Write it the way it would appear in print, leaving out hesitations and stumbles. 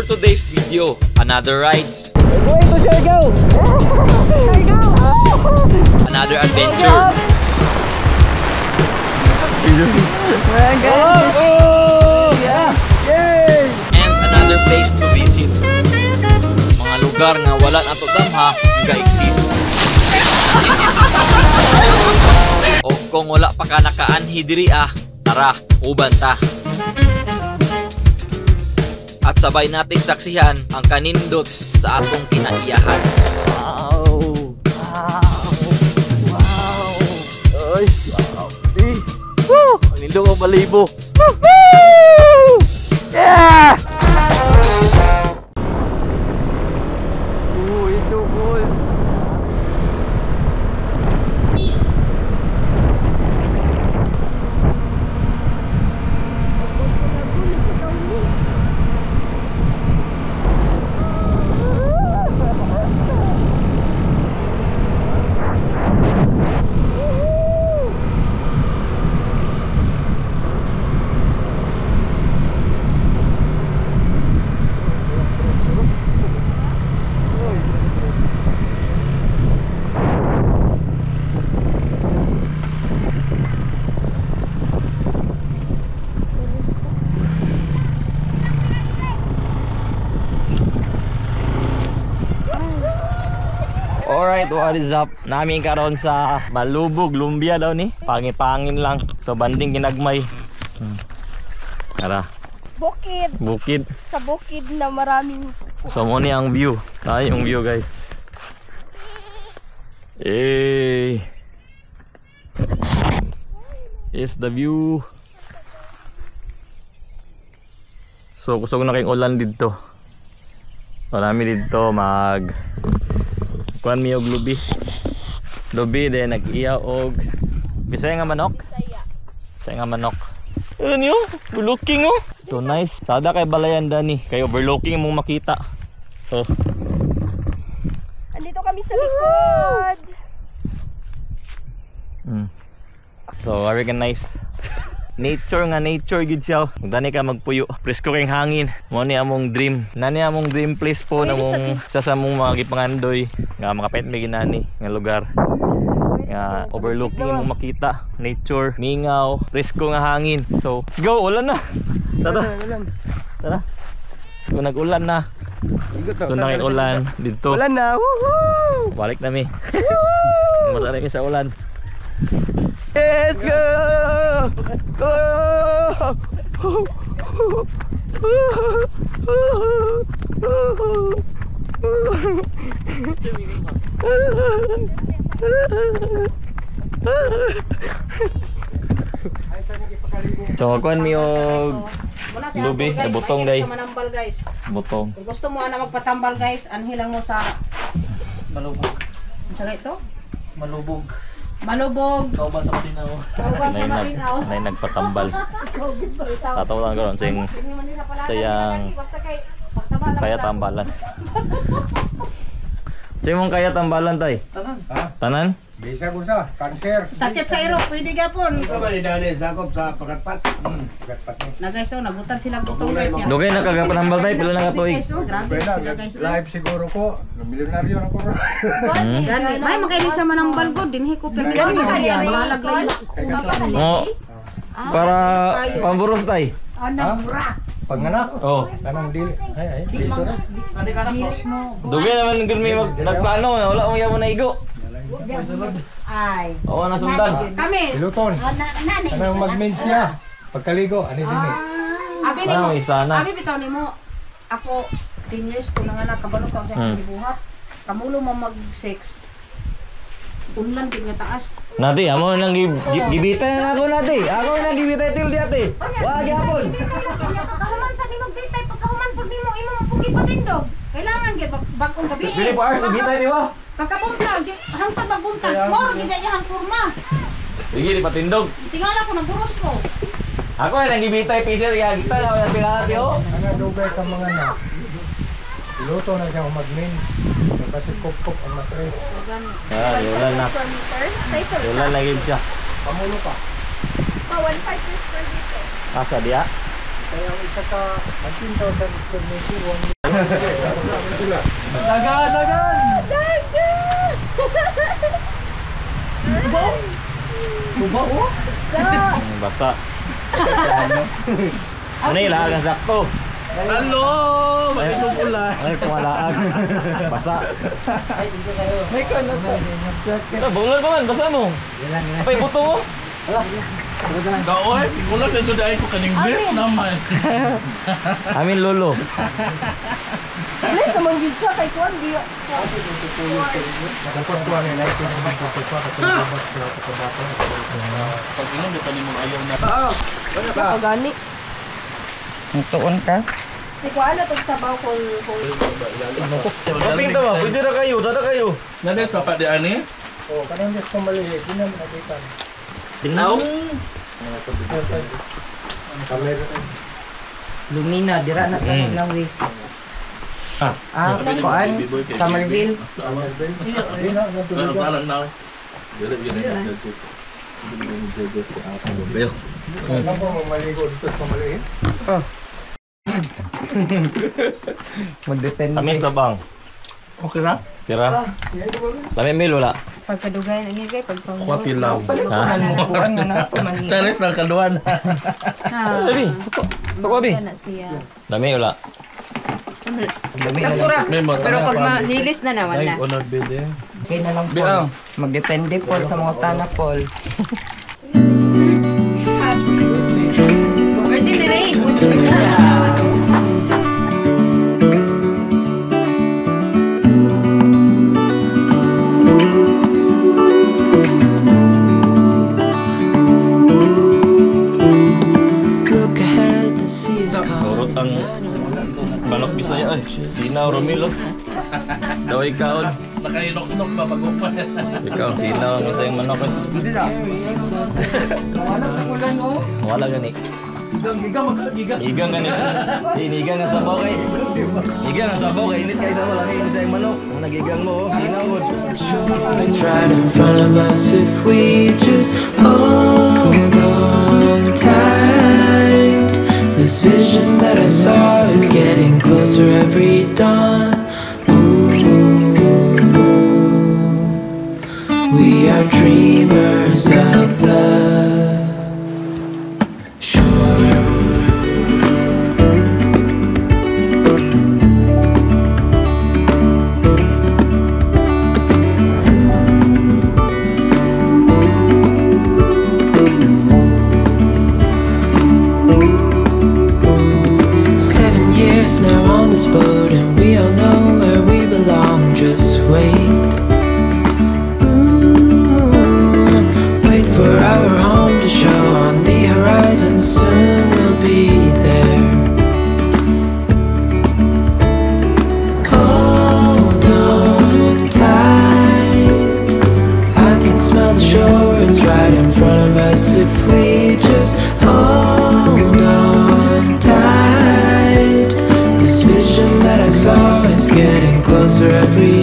today's video, another rides. We're going to Siargao! Another adventure. And another place to visit. Mga lugar nga wala nato damha nga exist. O kung wala pa ka nakaanhi diri ah, tara, uban ta. At sabay nating saksihan ang kanindot sa atong kinaiyahan. Wow! Wow! Wow! Ay, grabe! Woo! Ang nindot ang balibo! Woohoo! Yeah! Ooh, it's so cool! Alright, what is up? Namin karon sa Malubog, Lumbia daw ni. Pangipangin lang. So banding ginagmay. Tara. Bukid. Bukid. Sa bukid na maraming. So mo ni ang view. Tayo yung view, guys. Eh. Is the view. So kusog na kayong ulan dito. Marami dito mag kuan mi og lubi. Lubi then nag-iya og Bisaya nga manok? Bisaya nga manok. Ano niyo? Overlooking oh. So nice. Sada kay balayan dani. Kay overlooking mong makita. So andito kami sa likod. So very nice. Nature nga nature gid siya. Dani ka magpuyo. Presko kay hangin. Mo ni among dream. Nani among dream place po na mong isa sa mong mga gipangandoy nga makapait mi ginani nga lugar. Nga overlooking imong makita, nature, mingaw, presko nga hangin. So, let's go, ulan na. Tara. Tara. So nag-ulan na. So nang ulan dito. Ulan na. Woohoo! Balik na mi. Masarap mi sa ulan. Let's go! Go! So kuan mi og lubi, butong day. Butong. Kung gusto mo ana magpatambal guys, anhi lang mo sa Malubog. Unsa ito? Malubog. Malubog. Kauban sa matinaw. Kauban sa matinaw. Nay nagpatambal. Tataw lang karon sing sayang kaya tambalan. Sing mong kaya tambalan tay? Tanan. Ha? Tanan? Bisa ko sa kanser. Sakit sa iro, pwede gapon. Ikaw ba ni sakop sa pagkatpat? Pagkatpat ni. Na guys, oh, nagutan sila butong guys. Dugay na kagapanambal tay, pila na ka tuig. Grabe sila guys. Live siguro ko, milyonaryo na ko. Gani, may magaini sa manambal god dinhi ko permi siya. Malagay. Oh. Para pamburos tay. Ana panganak. Oh. Kanang dili. Ay ay. Dugay naman gud mi nagplano, wala akong yamo na igo. Ay. Oo, nasundan. Kami. Piluton. Kanang magmins niya. Pagkaligo, ani dinhi. Abi nimo. Abi bitaw nimo. Ako 10 years ko na nga nakabalo ka sa akong gibuhat. Kamulo mo mag 6. Unlan gid nga taas. Nati, amo nang gibitay na ako nati. Ako nang gibitay til di ate. Wa gyapon. Pagkahuman sa nimog bitay, pagkahuman pud nimo imo mapugi patindog. Kailangan gyud bag-ong gabi. 24 hours gibitay di ba? Pagkabuntag, hangtod magbuntag, moro gid na iyang kurma. Sige, di patindog. Tingala ko nagburos ko. Ako nang gibitay piso ya kita na wala pilati oh. Ana dugay ka mga na. Piluto na siya magmin. Kasi kop-kop ang matres. Ah, ulan na. Ulan na gid siya. Pamulo pa. Pa 1.5 per square meter. Asa diya? Kaya ang isa ka 19,000 square meter. Dagan, dagan! Dagan! Bubaw? Bubaw? Basa. Ano yung laag ang sakto? Hello! Magandang ulan. Ay, pumalaag. Basa. May ka na to. Ito, bungal pa man, basa mo. Apay, buto mo. Gaoy, ulan na dyan ko kaning best naman. Amin lolo. Bless naman yun siya kay Kuan. Di. Pag inom, ito ni mong ayaw na. Pagani. Tuon ka? Kay Kuan na tong sabaw kung Kaping ta ba? Pwede na kayo, tada kayo. Nanes na pa di ani? Oh, kanang di ko maliit, di naman nakita. Tinaw? Kamera. Lumina, dira na tayo lang waste. Ah. Ah, kuan, Somerville. Di na na Ano parang na? Dili yun ang judges. Dili yun ang judges sa ako. Bel. Alam mo maligo dito sa maliit. Magdepende. Tamis na bang? Okay ra? Tira. Lami mil wala. Pagkadugay na niya kay pagpang. Kwati law. Kuan mo, kuan nga na ako man. Charis na kaduan. Abi. Tuko abi. Na siya. Lami wala. Dami na lang. Pero pag mahilis na naman na. Ay, honor bid eh. Okay na lang Bi, ah. Paul. Magdepende Paul sa mga tana Paul. Pwede ni Rain. Look ahead, the sea is Turot calling. ang manok Bisaya ay. Sinaw Romilo. Daway kaon. Nakainok-nok ba pag upan? Ikaw sinaw ang isang manok. eh. Wala gani. Giga magkagiga. Igang gani. Eh, nigang nga sabaw kay. Igang nga sabaw kay inis kay sabaw lami inis ang manok. Ang nagigang mo oh, sinaw mo. It's right in front of us if we just hold on tight. This vision that I saw is getting closer every dawn. Ooh, we are dreamers of the shore. 7 years now on this boat, and we all know where we belong. Just wait. Ooh, wait for our home to show on the horizon. Soon we'll be there. Hold on tight. I can smell the shore, it's right in front of us if we just hold on tight. This vision that I saw is getting closer every